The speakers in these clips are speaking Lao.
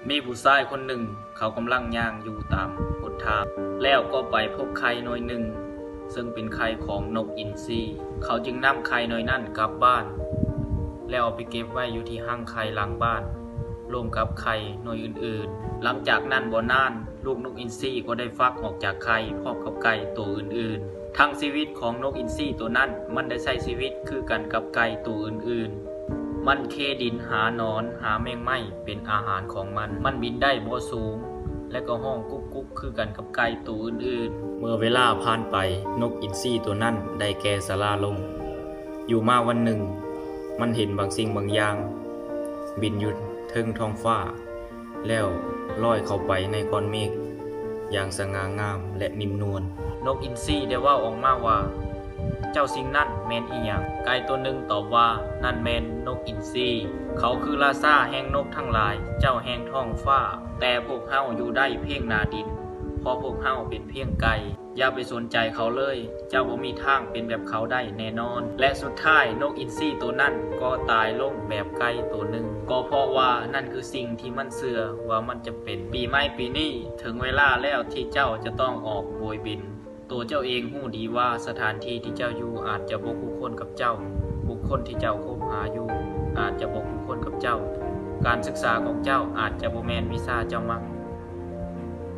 ມີຜູ້ຊາຍຄົນໜຶ່ງ ເຂົາກຳລັງຍ່າງຢູ່ຕາມຫົນທາງ ແລ້ວກໍໄປພົບໄຂ່ໜ່ວຍໜຶ່ງ ເຊິ່ງເປັນໄຂ່ຂອງນົກອິນຊີ. ເຂົາຈຶ່ງນຳໄຂ່ໜ່ວຍນັ້ນກັບບ້ານ ແລ້ວເອົາໄປເກັບໄວ້ຢູ່ທີ່ຮັງໄຂ່ຫຼັງບ້ານ ຮ່ວມກັບໄຂ່ໜ່ວຍອື່ນໆ. ຫຼັງຈາກນັ້ນບໍ່ນານ, ລູກນົກອິນຊີກໍໄດ້ຟັກອອກຈາກໄຂ່ພ້ອມກັບໄກ່ໂຕອື່ນໆ. ທັງຊີວິດຂອງນົກອິນຊີໂຕນັ້ນ ມັນໄດ້ໃຊ້ຊີວິດຄືກັນກັບໄກ່ໂຕອື່ນໆ. ມັນເຄດິນຫາໜອນ, ຫາແມງໄມ້ເປັນອາຫານຂອງມັນ. ມັນບິນໄດ້ບໍ່ສູງ ແລະກໍຮ້ອງກຸກໆຄືກັນກັບໄກ່ໂຕອື່ນໆ. ເມື່ອເວລາຜ່ານໄປ, ນົກອິນຊີໂຕນັ້ນໄດ້ແກ່ຊະລາລົງ. ຢູ່ມາວັນໜຶ່ງ, ມັນເຫັນບາງສິ່ງບາງຢ່າງບິນຢູ່ເທິງທ້ອງຟ້າ ແລ້ວລອຍເຂົ້າໄປໃນກ້ອນເມກຢ່າງສະຫງ່າງາມ ແລະ ນິ້ມນວນ. ນົກອິນຊີໄດ້ເວົ້າອອກມາວ່າ, ເຈົ້າ, ສິ່ງນັ້ນແມ່ນອີ່ຫຍັງ? ໄກ່ໂຕໜຶ່ງຕອບວ່າ, ນັ້ນແມ່ນນົກອິນຊີ. ເຂົາຄືລາຊາແຫ່ງນົກທັງຫຼາຍ, ເຈົ້າແຫ່ງທ້ອງຟ້າ. ແຕ່ພວກເຮົາຢູ່ໄດ້ພຽງໜ້າດິນ, ເພາະພວກເຮົາເປັນພຽງໄກ່. ຢ່າໄປສົນໃຈເຂົາເລີຍ, ເຈົ້າບໍ່ມີທາງເປັນແບບເຂົາໄດ້ແນ່ນອນ. ແລະ ສຸດທ້າຍ, ນົກອິນຊີໂຕນັ້ນກໍຕາຍລົງແບບໄກ່ໂຕໜຶ່ງ, ກໍເພາະວ່ານັ້ນຄືສິ່ງທີ່ມັນເຊື່ອວ່າມັນຈຳເປັນ. ປີໃໝ່ປີນີ້, ເຖິງເວລາແລ້ວທີ່ເຈົ້າຈະຕ້ອງອອກໂບຍບິນ. ໂຕເຈົ້າເອງຮູ້ດີວ່າສະຖານທີ່ທີ່ເຈົ້າຢູ່ອາດຈະບໍ່ຄູ່ຄົນກັບເຈົ້າ, ບຸກຄົນທີ່ເຈົ້າຄົບຫາຢູ່ອາດຈະບໍ່ຄູ່ຄົນກັບເຈົ້າ, ການສຶກສາຂອງເຈົ້າອາດຈະບໍ່ແມ່ນວິຊາເຈົ້າມັກ.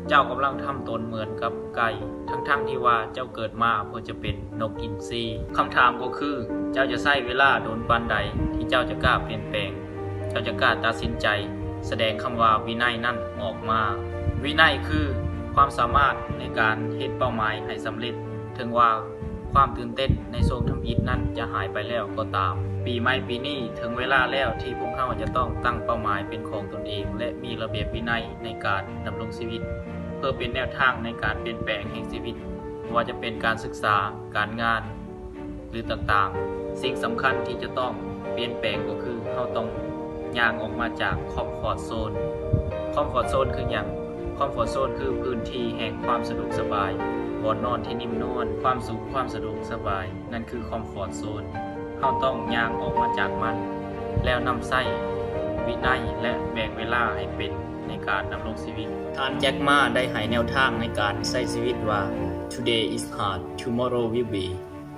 ເຈົ້າກຳລັງທຳຕົນເໝືອນກັບໄກ່, ທັງໆທີ່ວ່າເຈົ້າເກີດມາເພື່ອຈະເປັນນົກອິນຊີ. ຄຳຖາມກໍຄື, ເຈົ້າຈະໃຊ້ເວລາດົນປານໃດທີ່ເຈົ້າຈະກ້າປ່ຽນແປງ? ເຈົ້າຈະກ້າຕັດສິນໃຈສະແດງຄຳວ່າວິໄນນັ້ນອອກມາ. ວິໄນຄືຄວາມສາມາດໃນການເຮັດເປົ້າໝາຍໃຫ້ສຳເລັດ, ເຖິງວ່າຄວາມຕື່ນເຕັ້ນໃນຊ່ວງທຳອິດນັ້ນຈະຫາຍໄປແລ້ວກໍຕາມ. ປີໃໝ່ປີນີ້ເຖິງເວລາແລ້ວທີ່ພວກເຮົາຈະຕ້ອງຕັ້ງເປົ້າໝາຍເປັນຂອງຕົນເອງ ແລະ ມີລະບຽບວິໄນໃນການດຳລົງຊີວິດ ເພື່ອເປັນແນວທາງໃນການປ່ຽນແປງແຫ່ງຊີວິດ, ບໍ່ວ່າຈະເປັນການສຶກສາ, ການງານ ຫຼື ຕ່າງໆ. ສິ່ງສຳຄັນທີ່ຈະຕ້ອງປ່ຽນແປງກໍຄືເຮົາຕ້ອງຍ່າງອອກມາຈາກຄອມຟອດໂຊນ. ຄອມຟອດໂຊນຄືຫຍັງ? ຄອມຟອດໂຊນຄືພື້ນທີ່ແຫ່ງຄວາມສະດວກສະບາຍ, ບ່ອນນອນທີ່ນິ້ມນວນ, ຄວາມສຸກ, ຄວາມສະດວກສະບາຍ, ນັ້ນຄືຄອມຟອດໂຊນ. ເຮົາຕ້ອງຍ່າງອອກມາຈາກມັນ ແລ້ວນຳໃຊ້ວິໄນ ແລະ ແບ່ງເວລາໃຫ້ເປັນໃນການດຳລົງຊີວິດ. ທ່ານແຈັກໝາໄດ້ໃຫ້ແນວທາງໃນການໃຊ້ຊີວິດວ່າ, Today is hard, tomorrow will be,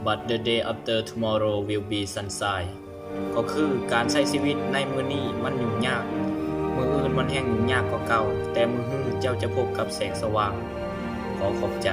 but the day after tomorrow will be sunshine. ກໍຄືການໃຊ້ຊີວິດໃນມື້ນີ້ມັນຫຍຸ້ງຍາກ, ມື້ອື່ນມັນແຮ່ງຫຍຸ້ງຍາກກວ່າເກົ່າ, ແຕ່ມື້ຮືເຈົ້າຈະພົບກັບແສງສະຫວ່າງ. ຂໍຂອບໃຈ.